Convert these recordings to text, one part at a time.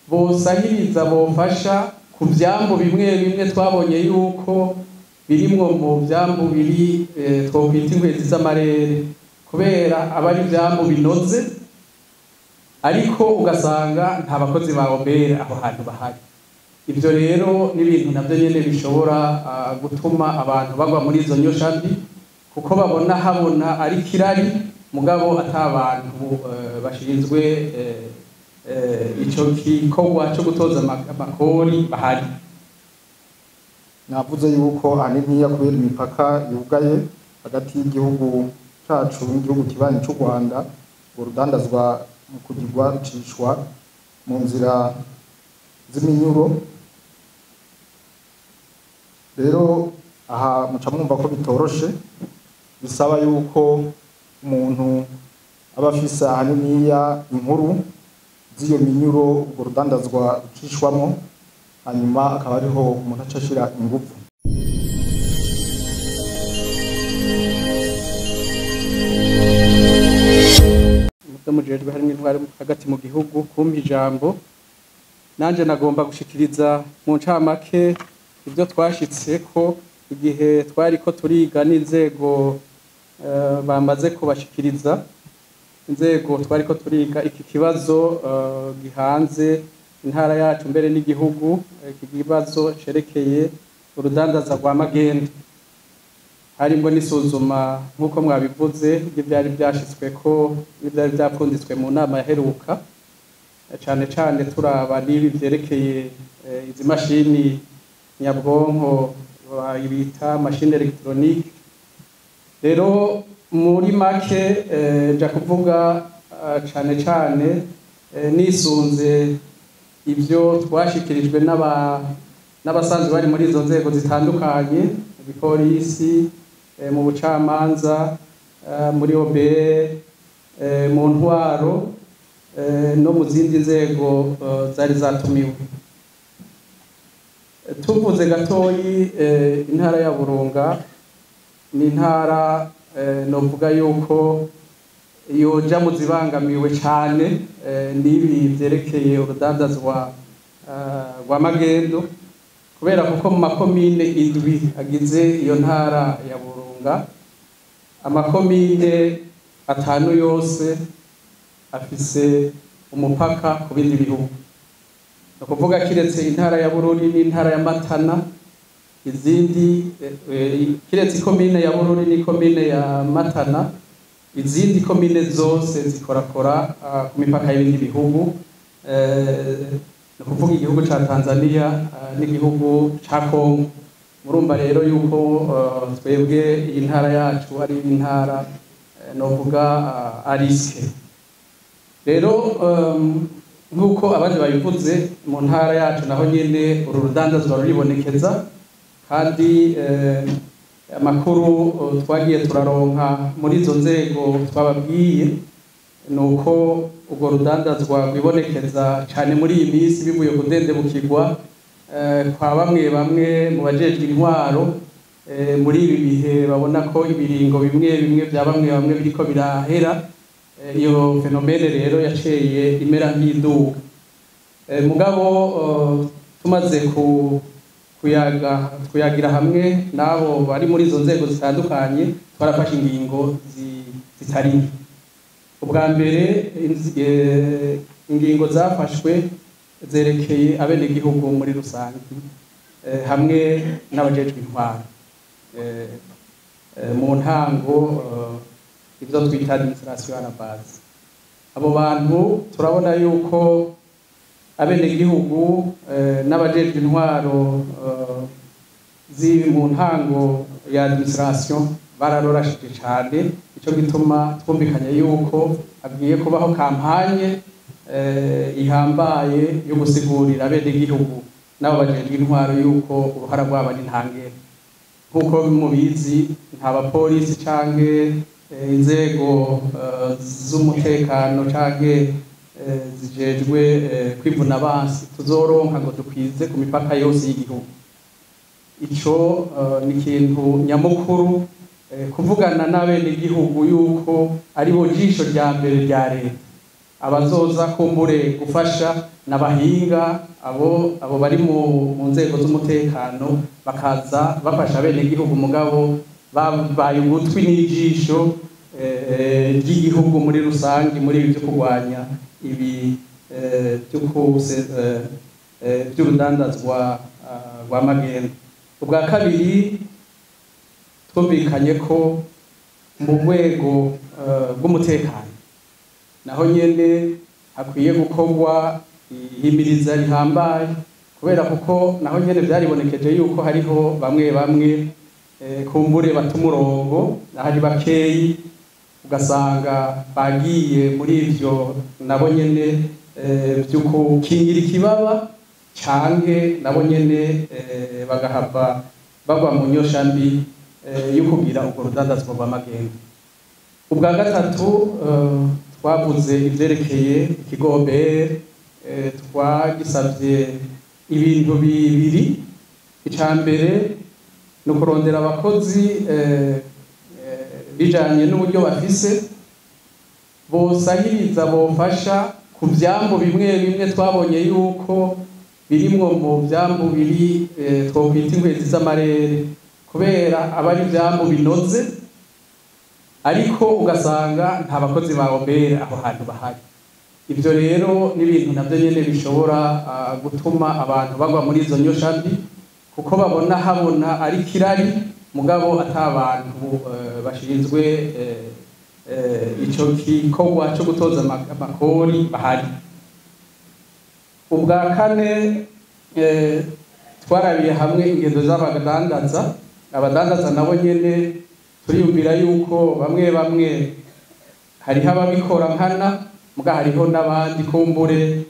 Bosahiriza, bofasha ku vyambu bimwe bimwe twabonye yuko birimwo mu vyambu biri twokwita inkwezi z'amarere, kubera aba ari ivyambu binoze, ariko ugasanga nta bakozi ba OBR aho hantu bahari. Ivyo rero n'ibintu navyo nyene bishobora gutuma abantu bagwa muri izo nyosha mbi, kuko babona habona ari kirari, mugabo ata bantu bashinzwe ico gikorwa co gutoza amakori bahari. Navuze yuko ahanini kubera imipaka yugaye hagati y'igihugu cacu n'igihugu kibanyi c'u Rwanda, urudandazwa mu kugirwa rucishwa mu nzira z'iminyuro. Rero aha muca mwumva ko bitoroshe, bisaba yuko umuntu aba afise ahaniniya inkuru z'iyo minyuro urwo rudandazwa rucishwamwo, hanyuma akaba ariho umuntu aca ashira inguvu. Muvyo mujejwe harimwo intwari hagati mu gihugu kumpa ijambo, nanje nagomba gushikiriza mu ncamake ivyo twashitseko igihe twariko turiga n'inzego bamaze kubashikiriza. Inzego twariko turiga iki kibazo gihanze intara yacu mbere n'igihugu, iki kibazo cerekeye urudandaza rwa magendu, harimwo n'isuzuma nk'uko mwabivuze ry'ivyari vyashitsweko n'ivyari vyapfunditswe mu nama yaheruka, cane cane turaba n'ibi vyerekeye izi mashini nyabwonko bita machine électronique. Rero muri make nja kuvuga cane cane nisunze ivyo twashikirijwe n'abasanzwe bari muri izo nzego zitandukanye, igipolisi, mu bucamanza, muri OBR, mu ntwaro, no mu zindi nzego zari zatumiwe. Tuvuze gatoyi, intara ya Burunga ni intara novuga yuko yoja mu zibangamiwe cane n'ibi vyerekeye urudandazwa rwa magendo, kubera kuko mu makomine 7 agize iyo ntara ya Burunga, amakomine 5 yose afise umupaka ku bindi bihugu. Ni ukuvuga kiretse intara ya Bururi n'intara ya Matana, izindi kiretse ikomine ya Bururi n'ikomine ya Matana, izindi komine zose zikorakora ku mipaka y'ibindi bihugu, ni ukuvuga igihugu ca Tanzania n'igihugu ca Congo. Murumva rero yuko twebwe iyi ntara yacu ari intara novuga ariske. Rero nk'uko abandi babivuze, mu ntara yacu naho nyene uru rudandazwa ruribonekeza, kandi amakuru twagiye turaronka muri izo nzego twababwiye nuko urwo rudandazwa rwibonekeza cane muri iyi minsi bivuye kudendebukirwa kwa bamwe bamwe mu bajejwe intwaro muri ibi bihe babona ko ibiringo bimwe bimwe vya bamwe bamwe biriko birahera. Iyo phénomène rero yaceye imera nk'iduka. Mugabo tumaze kuyaga kuyagira hamwe nabo bari muri izo nzego zitandukanye, twarafashe ingingo zitari nke. Ubwa mbere, ingingo zafashwe zerekeye abenegihugu muri rusange hamwe n'abajejwe intwaro mu ntango, ivyo twita administration à la base. Abo bantu turabona yuko abenegihugu n'abajejwe intwaro ziri mu ntango ya administration bararorashije cane. Ico gituma twumvikanye yuko hagiye kubaho campagne ihambaye yo gusigurira abenegihugu n'abo bajejwe intwaro yuko uruhara rwabo ari ntangere. Nk'uko mubizi, nta bapolisi canke inzego z'umutekano canke zijejwe kwivuna abansi tuzoronka ngo dukwize ku mipaka yose y'igihugu. Ico ni ikintu nyamukuru, kuvugana n'abenegihugu yuko ari bo jisho rya mbere rya leta. Abazoza kumbure gufasha n'abahinga abo bari mu nzego z'umutekano bakaza bafasha bene gihugu, mugabo babaye ugutwi n'ijisho ry'igihugu muri rusange muri ibi byo kurwanya ibi by'urudandazwa rwa magendo. Ubwa kabiri, twumvikanye ko mu rwego rw'umutekano naho nyene hakwiye gukorwa ihimiriza rihambaye, kubera kuko naho nyene vyaribonekeje yuko hariho bamwe bamwe kumbure bata umurongo, ahari bakeyi, ugasanga bagiye muri ivyo nabo nyene vyo gukingira ikibaba, canke nabo nyene bagahava bagwa mu nyosha mbi yo kugira urwo rudandazwa rwa magendo. Ubwa gatatu, twavuze ivyerekeye ikigo OBR. Twagisavye ibintu bibiri. Ica mbere ni ukurondera abakozi bijanye n'uburyo bafise bosahiriza, bofasha ku vyambu bimwe bimwe twabonye yuko birimwo mu vyambu biri twokwita inkwezi z'amarere, kubera aba ari ivyambu binoze, ariko ugasanga nta bakozi ba OBR aho hantu bahari. Ivyo rero ni ibintu navyo nyene bishobora gutuma abantu bagwa muri izo nyosha mbi, kuko babona habona ari kirari, mugabo ata bantu bashinzwe ico gikorwa co gutoza amakori bahari. Ubwa kane, twarabiye hamwe ingendo z'abadandaza. Abadandaza nabo nyene turiyumvira yuko bamwe bamwe hariho ababikora nkana, muga hariho n'abandi kumbure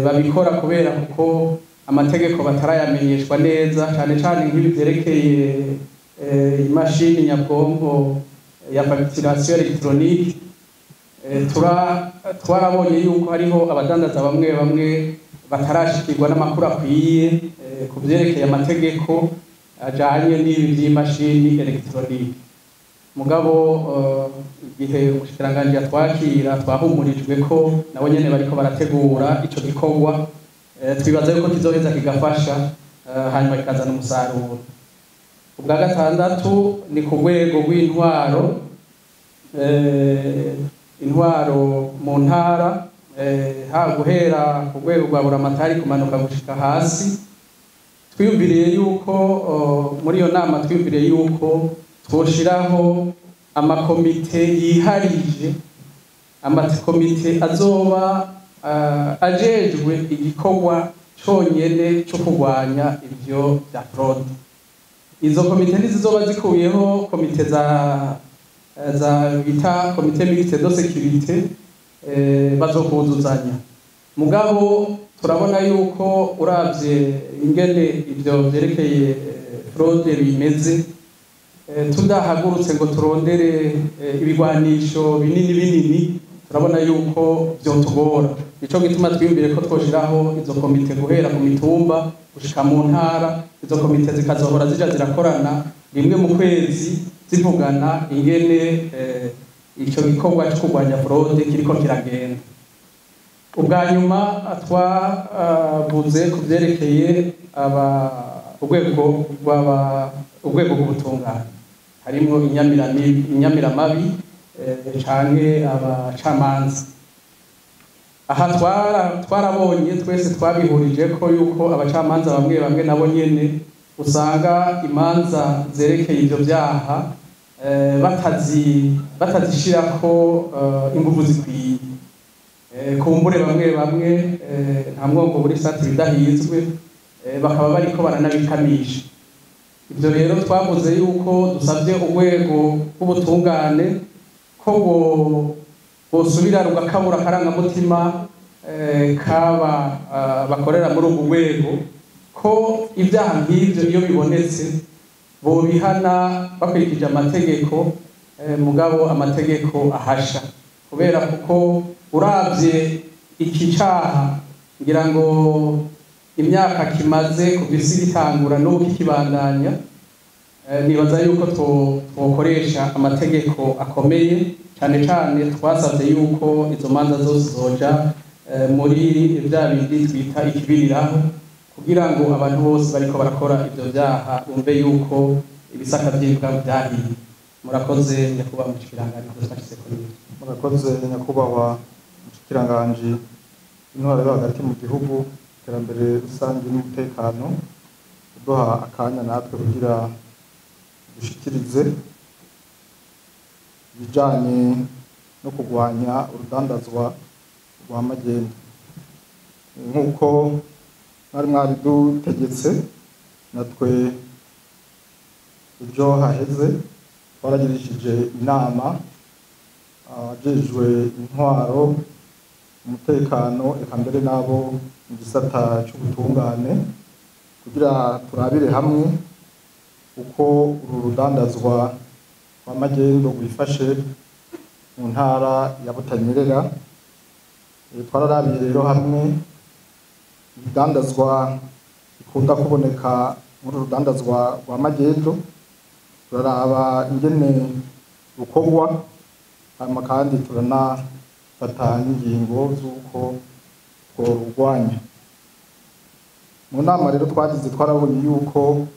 babikora kubera kuko amategeko batarayamenyeshwa neza, cane cane nk'ibi vyerekeye imashini nyabwonko ya facturation électronique. Twarabonye yuko hariho abadandaza bamwe bamwe batarashikirwa n'amakuru akwiye ku vyerekeye amategeko ajanye n'ibi vy'imashini électronique. Mugabo igihe umushikiranganji yatwakira, twahumurijwe ko nabo nyene bariko barategura ico gikorwa. Twibaza yuko kizoheza kigafasha, hanyuma kikazana umusaruro. Ubwa gatandatu ni ku rwego rw'intwaro, intwaro mu ntara, ha guhera ku rwego rwa buramatari kumanuka gushika hasi. Twiyumviriye yuko muri iyo nama twiyumviriye yuko twoshiraho amakomite yiharije, amakomite azoba ajejwe igikorwa conyene co kurwanya ivyo vya fraude. Izo komite ntizizoba zikuyeho komite za bita comité mixte de sécurité, bazokuzuzanya. Mugabo turabona yuko uravye ingene ivyo vyerekeye fraude bimeze, tudahagurutse ngo turondere ibigwanisho binini binini, turabona yuko vyotugora. Nico gituma twiyumvire ko twoshiraho izo komite guhera ku mitumba gushika mu ntara. Izo komite zikazohora zija zirakorana rimwe mu kwezi, zivugana ingene ico gikorwa co kurwanya fraude kiriko kiragenda. Ubwa nyuma, twavuze ku vyerekeye aba urwego rw'aba urwego rw'ubutungane, harimwo inyamiramabi canke abacamanza. Aha twarabonye twese, twabihurije ko yuko abacamanza bamwe bamwe nabo nyene usanga imanza zerekeye ivyo vyaha batazishirako inguvu zikwiye. Kumbure bamwe bamwe, nta mwongo buri sati bidahizwe, bakaba bariko baranabikamisha. Ivyo rero twavuze yuko dusavye urwego rw'ubutungane ko bosubira rugakabura akarangamutima kaba bakorera muri urwo rwego, ko ibyaha nk'ivyo iyo bibonetse bobihana bakurikije amategeko, mugabo amategeko ahasha, kubera kuko uravye iki caha, ngira ngo imyaka kimaze kuva isi gitangura n'ubu kikibandanya, nibaza yuko twokoresha amategeko akomeye. Cyane cyane twasabye yuko izo manza zose zoja muri bya bindi twita ikibiriraho, kugira ngo abantu bose bariko barakora ivyo vyaha bumve yuko ibisaka vy'imbwa vyahiye. Murakoze, nyakubahwa mushikiranganji, twashyize ko nibyo. Murakoze, nyakubahwa mushikiranganji intwaro yo hagati mu gihugu, iterambere rusange n'umutekano, kuduha akanya natwe kugira dushikirize ibijanye no kurwanya urudandazwa rwa magendu. Nk'uko mwari mwabidutegetse, natwe ejo haheze twaragirishije inama abajejwe intwaro, umutekano, eka mbere n'abo mu gisata c'ubutungane, kugira turabire hamwe uko uru rudandazwa rwa magendu rwifashe mu ntara ya Butanyerera. Twararabiye rero hamwe ibidandazwa bikunda kuboneka muri urudandazwa rwa magendu, turaraba ingene rukorwa, hanyuma kandi turanafata n'ingingo z'uko tworurwanya. Mu nama rero twagize, twarabonye yuko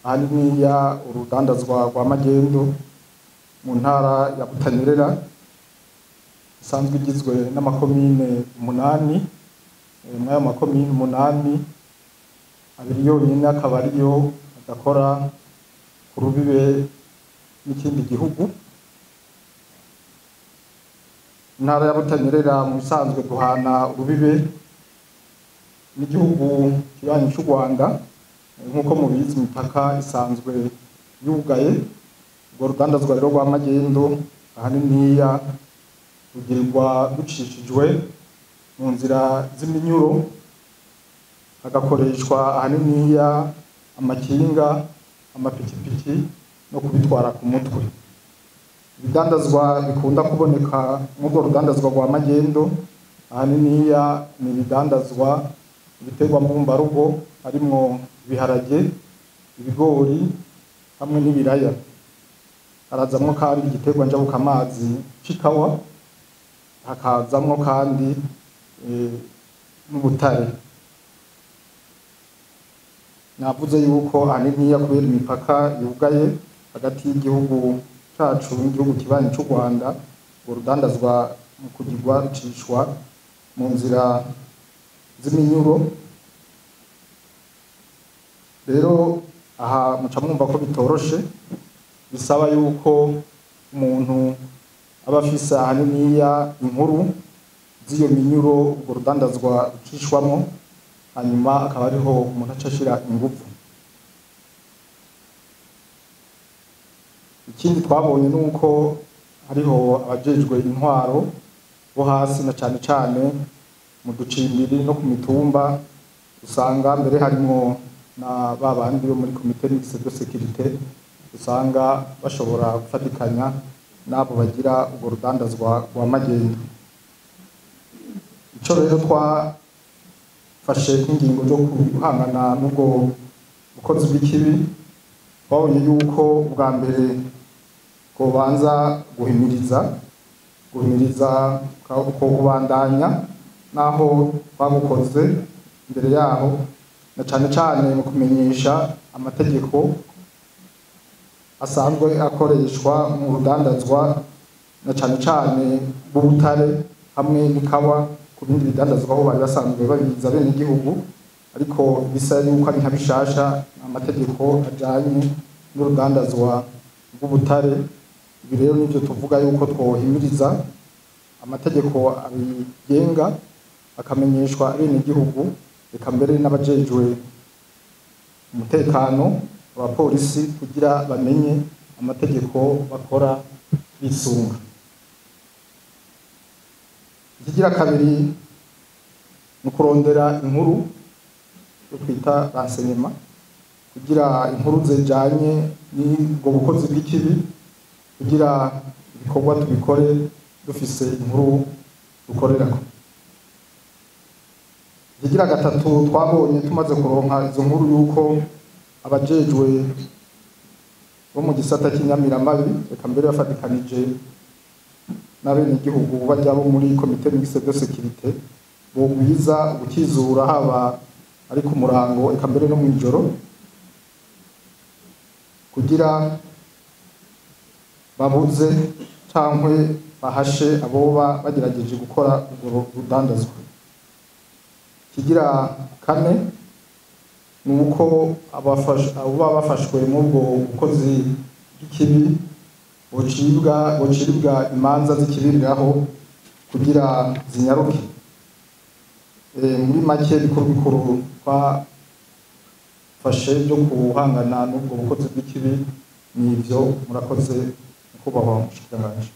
ahaniniya urudandazwa rwa magendu mu ntara ya Butanyerera isanzwe igizwe n'amakomine 8. Muri ayo makomine 8, 2 yonyine akaba ariyo adakora ku rubibe n'ikindi gihugu. Intara ya Butanyerera mu bisanzwe duhana urubibe n'igihugu kibanyi c'u Rwanda. Nk'uko mubizi, imipaka isanzwe yugaye. Urwo rudandazwa rero rwa magendu ahaniniya rugirirwa rucishijwe mu nzira z'iminyuro, hagakoreshwa ahaniniya amakinga, amapikipiki no kubitwara ku mutwe. Ibidandazwa bikunda kuboneka mw'urwo rudandazwa rwa magendo ahaniniya ni ibidandazwa ibiterwa mbumbarugo, harimwo ibiharage, ibigori hamwe n'ibiraya. Harazamwo kandi igiterwa njabukamazi c'ikawa, hakazamwo kandi n'ubutare. Navuze yuko ahaniniya kubera imipaka yugaye hagati y'igihugu cacu n'igihugu kibanyi c'u Rwanda, urwo rudandazwa mu kugirwa rucishwa mu nzira z'iminyuro. Rero aha muca mwumva ko bitoroshe, bisaba yuko umuntu aba afise ahaniniya inkuru z'iyo minyuro urwo rudandazwa rucishwamwo, hanyuma akaba ariho umuntu aca ashira inguvu. Ikindi twabonye nuko hariho abajejwe intwaro bo hasi, na cane cane mu ducimbiri no ku mitumba, usanga mbere harimwo na ba bandi bo muri comité mixte de sécurité, usanga bashobora gufatikanya n'abo bagira urwo rudandazwa rwa magendu. Ico rero twafashe nk'ingingo zo guhangana n'ubwo bukozi bw'ikibi, twabonye yuko ubwa mbere twobanza guhimiriza ko kubandanya naho twabukoze imbere yaho, na cane cane mu kumenyesha amategeko asanzwe akoreshwa mu rudandazwa, na cane cane b'ubutare hamwe n'ikawa. Ku bindi bidandazwa aho bari basanzwe babiza bene igihugu, ariko bisa yuko ari nka bishasha amategeko ajanye n'urudandazwa rw'ubutare. Ibi rero nivyo tuvuga yuko twohimiriza amategeko abigenga akamenyeshwa bene igihugu, eka mbere n'abajejwe umutekano, abapolisi, kugira bamenye amategeko bakora bisunga. Ikigira kabiri ni ukurondera inkuru, yo twita renseignement, kugira inkuru zijanye n'ubwo bukozi bw'ikibi, kugira ibikorwa tubikore dufise inkuru dukorerako. Ikigira gatatu, twabonye tumaze kuronka izo nkuru yuko abajejwe bo mu gisata cy'inyamiramabi, reka mbere bafatikanije n'abenegihugu bajya bo muri comité mixte de sécurité bogwiza gukizura, haba ari ku murango eka mbere no mw'ijoro, kugira babuze cankwe bahashe aboba bagerageje gukora urwo rudandazwa. Kigira kane ni uko abo bafashwe muri ubwo bukozi bw'ikibi bocibwa imanza z'ikibiriraho kugira zinyaruke. Muri make, bikuru bikuru twafashe byo guhangana n'ubwo bukozi bw'ikibi ni ivyo. Murakoze, nyakubahwa mushikiranganji.